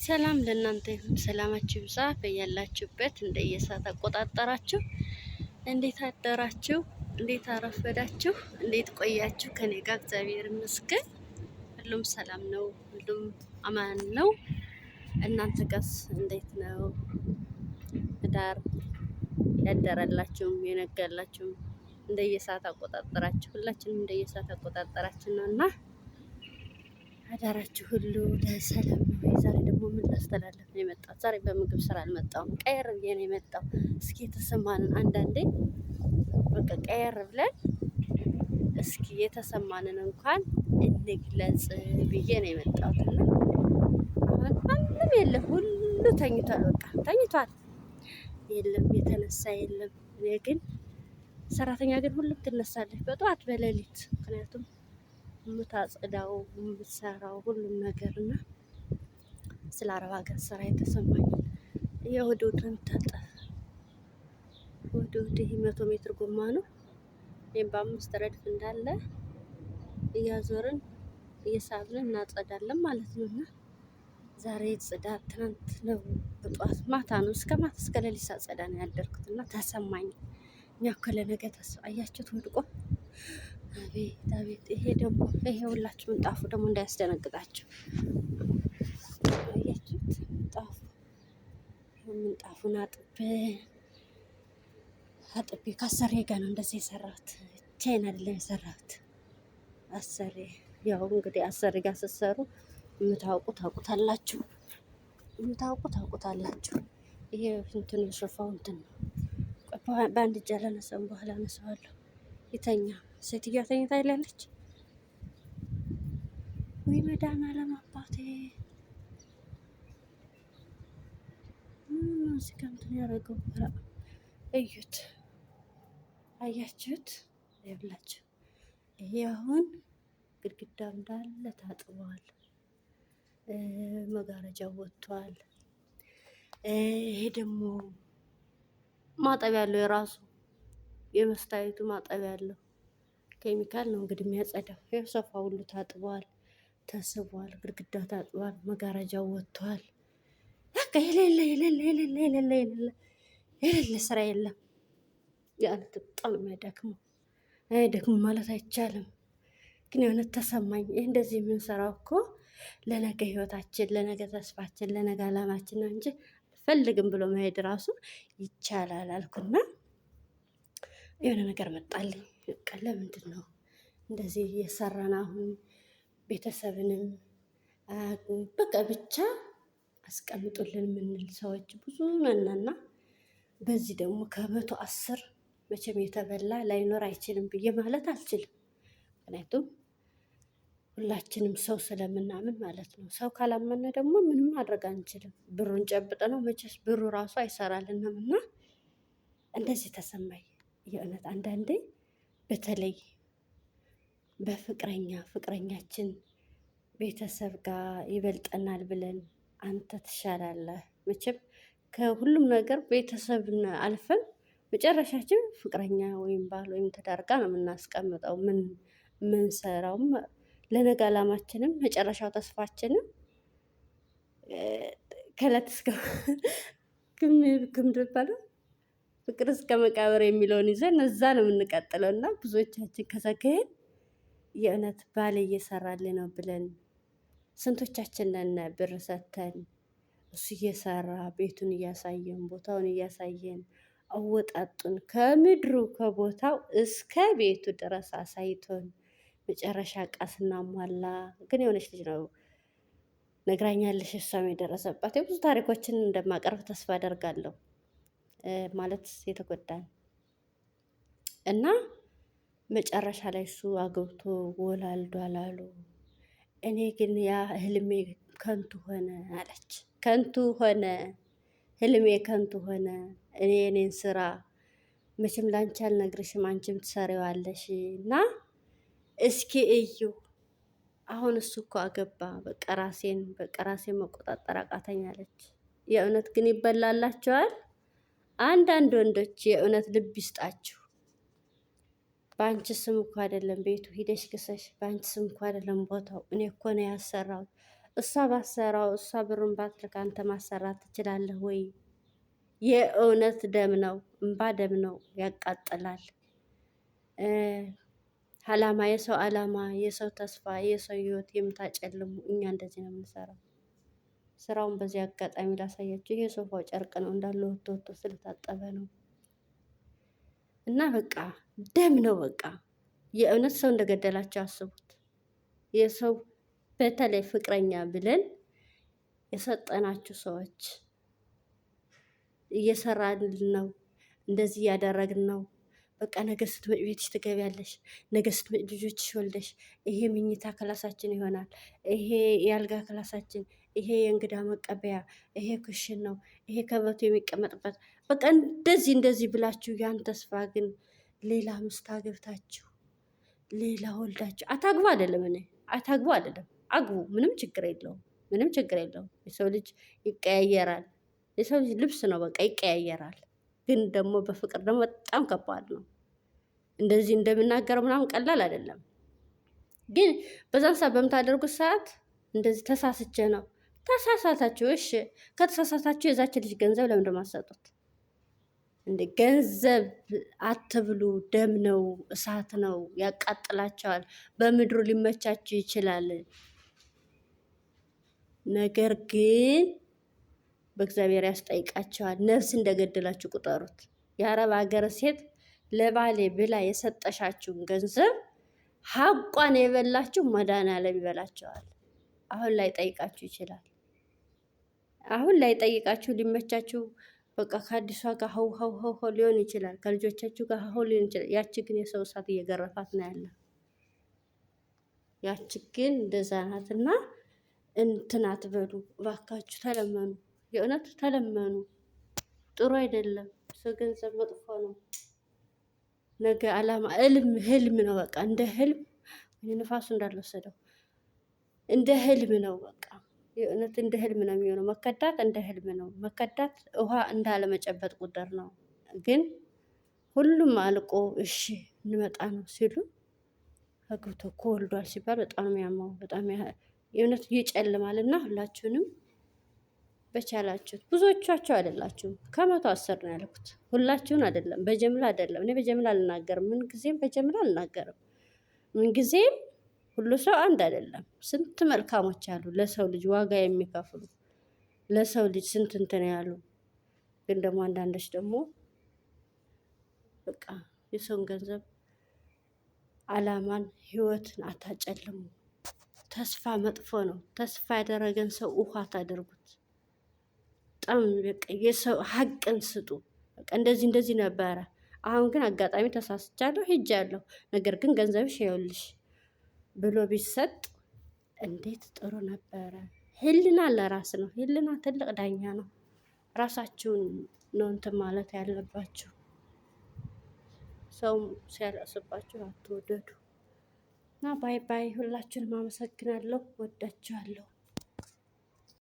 ሰላም ለእናንተ ይሁን። ሰላማችሁ ይብዛ በያላችሁበት እንደየሰዓት አቆጣጠራችሁ። እንዴት አደራችሁ? እንዴት አረፈዳችሁ? እንዴት ቆያችሁ? ከኔ ጋር እግዚአብሔር ይመስገን ሁሉም ሰላም ነው፣ ሁሉም አማን ነው። እናንተ ጋስ እንዴት ነው? ህዳር ያደረላችሁም የነጋላችሁም እንደየሰዓት አቆጣጠራችሁ ሁላችንም እንደየሰዓት አቆጣጠራችን ነው እና አዳራችሁ ሁሉ ሰላም ነው። ዛሬ ደግሞ ምን ላስተላለፍ ነው የመጣሁት? ዛሬ በምግብ ስራ አልመጣሁም። ቀየር ብዬ ነው የመጣው። እስኪ የተሰማንን አንዳንዴ በቃ ቀየር ብለን እስኪ የተሰማንን እንኳን እንግለጽ ብዬ ነው የመጣሁት እና አሁን ማንም የለም፣ ሁሉ ተኝቷል። በቃ ተኝቷል። የለም የተነሳ የለም። እኔ ግን ሰራተኛ ግን ሁሉም ትነሳለች በጠዋት በሌሊት ምክንያቱም የምታጸዳው የምትሰራው ሁሉም ነገር እና ስለ አረብ ሀገር ስራ የተሰማኝ የወደ ወደ የሚታጠፍ ወደ ወደ ይህ 100 ሜትር ጎማ ነው። ይህም በአምስት ረድፍ እንዳለ እያዞርን እየሳብን እናጸዳለን ማለት ነው። እና ዛሬ ጽዳት ትናንት ነው በጠዋት ማታ ነው እስከ ማታ እስከ ሌሊት ሳጸዳ ነው ያደርኩት እና ተሰማኝ። እኛ እኮ ለነገ ተስፋ አያችሁት ወድቆ አቤት አቤት! ይሄ ደግሞ ይሄ ሁላችሁ ምንጣፉ ደግሞ እንዳያስደነግጣችሁ አያችሁት? ምንጣፉ ምንጣፉን አጥቤ አጥቤ ከአሰሬ ጋር ነው እንደዚህ የሰራሁት። ብቻዬን አይደለም የሰራሁት። አሰሬ ያው እንግዲህ አሰሬ ጋር ስትሰሩ የምታውቁ ታውቁታላችሁ፣ የምታውቁ ታውቁታላችሁ። ይሄ እንትኑ ሶፋው እንትን ነው። በአንድ እጅ አላነሳም፣ በኋላ አነሳዋለሁ። ይተኛ ሴትዮዋ ተኝታ ይላለች። ወይ መድኃኒዓለም አባቴ ምን ነው እዚህ ጋር እንትን ያደረገው? እዩት፣ አያችሁት? ይብላችሁ። ይሄ አሁን ግድግዳ እንዳለ ታጥቧል፣ መጋረጃው ወጥቷል። ይሄ ደግሞ ማጠቢያ ያለው የራሱ የመስታየቱ ማጠቢያ ያለው ኬሚካል ነው እንግዲህ የሚያጸዳው። ይኸው ሶፋ ሁሉ ታጥቧል፣ ተስቧል፣ ግድግዳ ታጥቧል፣ መጋረጃው ወጥቷል። በቃ የሌለ የሌለ የሌለ የሌለ የሌለ የሌለ ስራ የለም። የእውነት በጣም የሚያደክመው አያደክም ማለት አይቻልም፣ ግን የእውነት ተሰማኝ። ይህ እንደዚህ የምንሰራው እኮ ለነገ ህይወታችን፣ ለነገ ተስፋችን፣ ለነገ አላማችን ነው እንጂ አልፈልግም ብሎ መሄድ ራሱ ይቻላል አልኩና የሆነ ነገር መጣልኝ። በቃ ለምንድን ነው እንደዚህ እየሰራን አሁን ቤተሰብንም በቃ ብቻ አስቀምጡልን የምንል ሰዎች ብዙ ነንና በዚህ ደግሞ ከ110 መቼም የተበላ ላይኖር አይችልም ብዬ ማለት አልችልም። ምክንያቱም ሁላችንም ሰው ስለምናምን ማለት ነው። ሰው ካላመነ ደግሞ ምንም ማድረግ አንችልም። ብሩን ጨብጠ ነው መቼስ ብሩ ራሱ አይሰራልንም እና እንደዚህ ተሰማኝ። የእውነት አንዳንዴ በተለይ በፍቅረኛ ፍቅረኛችን ቤተሰብ ጋር ይበልጠናል ብለን አንተ ትሻላለህ። መቼም ከሁሉም ነገር ቤተሰብን አልፈን መጨረሻችን ፍቅረኛ ወይም ባል ወይም ትዳር ጋር ነው የምናስቀምጠው። ምን ምንሰራውም ለነገ አላማችንም መጨረሻው ተስፋችንም ከእለት እስከ ክምድባለው ፍቅር እስከ መቃብር የሚለውን ይዘን እዛ ነው የምንቀጥለው። እና ብዙዎቻችን ከዘገየን የእውነት ባል እየሰራልን ነው ብለን ስንቶቻችን ነን ብር ሰተን እሱ እየሰራ ቤቱን እያሳየን ቦታውን እያሳየን አወጣጡን ከምድሩ ከቦታው እስከ ቤቱ ድረስ አሳይቶን መጨረሻ እቃ ስናሟላ ግን የሆነች ልጅ ነው ነግራኛለሽ፣ እሷም የደረሰባት የብዙ ታሪኮችን እንደማቀርብ ተስፋ አደርጋለሁ። ማለት የተጎዳን እና መጨረሻ ላይ እሱ አግብቶ ወላልዷል አሉ። እኔ ግን ያ ህልሜ ከንቱ ሆነ አለች። ከንቱ ሆነ ህልሜ ከንቱ ሆነ። እኔ የኔን ስራ መቼም ላንቺ አልነግርሽም፣ አንቺም ትሰሪዋለሽ እና እስኪ እዩ። አሁን እሱ እኮ አገባ፣ በቃ ራሴን በቃ ራሴን መቆጣጠር አቃተኝ አለች። የእውነት ግን ይበላላቸዋል። አንዳንድ ወንዶች የእውነት ልብ ይስጣችሁ። በአንቺ ስም እኮ አይደለም ቤቱ ሂደሽ ክሰሽ፣ በአንቺ ስም እኮ አይደለም ቦታው፣ እኔ እኮ ነው ያሰራሁት። እሷ ባሰራው እሷ ብሩን ባትልክ አንተ ማሰራት ትችላለህ ወይ? የእውነት ደም ነው፣ እምባ ደም ነው፣ ያቃጥላል። አላማ የሰው አላማ የሰው ተስፋ የሰው ህይወት የምታጨልሙ እኛ እንደዚህ ነው የምንሰራው። ስራውን በዚህ አጋጣሚ ላሳያችሁ። ይሄ ሶፋው ጨርቅ ነው እንዳለ ወጥቶ ወጥቶ ስለታጠበ ነው። እና በቃ ደም ነው በቃ የእውነት ሰው እንደገደላቸው አስቡት። የሰው በተለይ ፍቅረኛ ብለን የሰጠናችሁ ሰዎች እየሰራልን ነው፣ እንደዚህ እያደረግን ነው። በቃ ነገ ስትመጪ ቤትሽ ትገቢያለሽ፣ ነገ ስትመጪ ልጆችሽ ወልደሽ፣ ይሄ ምኝታ ክላሳችን ይሆናል፣ ይሄ የአልጋ ክላሳችን፣ ይሄ የእንግዳ መቀበያ፣ ይሄ ክሽን ነው፣ ይሄ ከበቱ የሚቀመጥበት፣ በቃ እንደዚህ እንደዚህ ብላችሁ ያን ተስፋ ግን ሌላ ምስት አግብታችሁ ሌላ ወልዳችሁ አታግቡ አይደለም፣ እኔ አታግቡ አይደለም፣ አግቡ፣ ምንም ችግር የለውም። ምንም ችግር የለውም። የሰው ልጅ ይቀያየራል። የሰው ልጅ ልብስ ነው፣ በቃ ይቀያየራል። ግን ደግሞ በፍቅር ደግሞ በጣም ከባድ ነው። እንደዚህ እንደምናገረው ምናምን ቀላል አይደለም። ግን በዛን ሰዓት በምታደርጉት ሰዓት እንደዚህ ተሳስቼ ነው ተሳሳታችሁ። እሺ ከተሳሳታችሁ የዛች ልጅ ገንዘብ ለምን እንደማትሰጡት እንደ ገንዘብ አትብሉ። ደም ነው፣ እሳት ነው፣ ያቃጥላቸዋል። በምድሩ ሊመቻችሁ ይችላል። ነገር ግን በእግዚአብሔር ያስጠይቃቸዋል። ነፍስ እንደገደላችሁ ቁጠሩት። የአረብ ሀገር ሴት ለባሌ ብላ የሰጠሻችሁን ገንዘብ ሀቋን የበላችሁ መድኃኒዓለም ይበላቸዋል። አሁን ላይ ጠይቃችሁ ይችላል። አሁን ላይ ጠይቃችሁ ሊመቻችሁ በቃ ከአዲሷ ጋር ሀው ሀው ሀው ሀው ሊሆን ይችላል። ከልጆቻችሁ ጋር ሀው ሊሆን ይችላል። ያቺ ግን የሰው እሳት እየገረፋት ነው ያለ። ያቺ ግን እንደዛ ናትና እንትን አትበሉ እባካችሁ፣ ተለመኑ። የእውነት ተለመኑ። ጥሩ አይደለም። ሰው ገንዘብ መጥፎ ነው። ነገ አላማ እልም ህልም ነው። በቃ እንደ ህልም ንፋሱ እንዳልወሰደው እንደ ህልም ነው። በቃ የእውነት እንደ ህልም ነው የሚሆነው። መከዳት እንደ ህልም ነው። መከዳት ውሃ እንዳለመጨበጥ ቁጥር ነው። ግን ሁሉም አልቆ እሺ እንመጣ ነው ሲሉ አግብቶ እኮ ወልዷል ሲባል በጣም ነው የሚያመው። በጣም የእውነት ይጨልማል። እና ሁላችሁንም በቻላችሁት ብዙዎቻችሁ አይደላችሁም፣ ከ110 ነው ያልኩት። ሁላችሁን አይደለም፣ በጀምላ አይደለም። እኔ በጀምላ አልናገርም፣ ምንጊዜም በጀምላ አልናገርም። ምንጊዜም ሁሉ ሰው አንድ አይደለም። ስንት መልካሞች አሉ፣ ለሰው ልጅ ዋጋ የሚከፍሉ ለሰው ልጅ ስንት እንትን ያሉ። ግን ደግሞ አንዳንዶች ደግሞ በቃ የሰውን ገንዘብ አላማን ህይወትን አታጨልሙ። ተስፋ መጥፎ ነው። ተስፋ ያደረገን ሰው ውሃ አታደርጉት። በጣም በቃ የሰው ሀቅን ስጡ። በቃ እንደዚህ እንደዚህ ነበረ፣ አሁን ግን አጋጣሚ ተሳስቻለሁ ሄጃለሁ፣ ነገር ግን ገንዘብሽ ይኸውልሽ ብሎ ቢሰጥ እንዴት ጥሩ ነበረ። ህልና ለራስ ነው። ህልና ትልቅ ዳኛ ነው። ራሳችሁን ነው እንትን ማለት ያለባችሁ። ሰውም ሲያለቅስባችሁ አትወደዱ እና bye bye። ሁላችሁንም አመሰግናለሁ። ወዳችኋለሁ።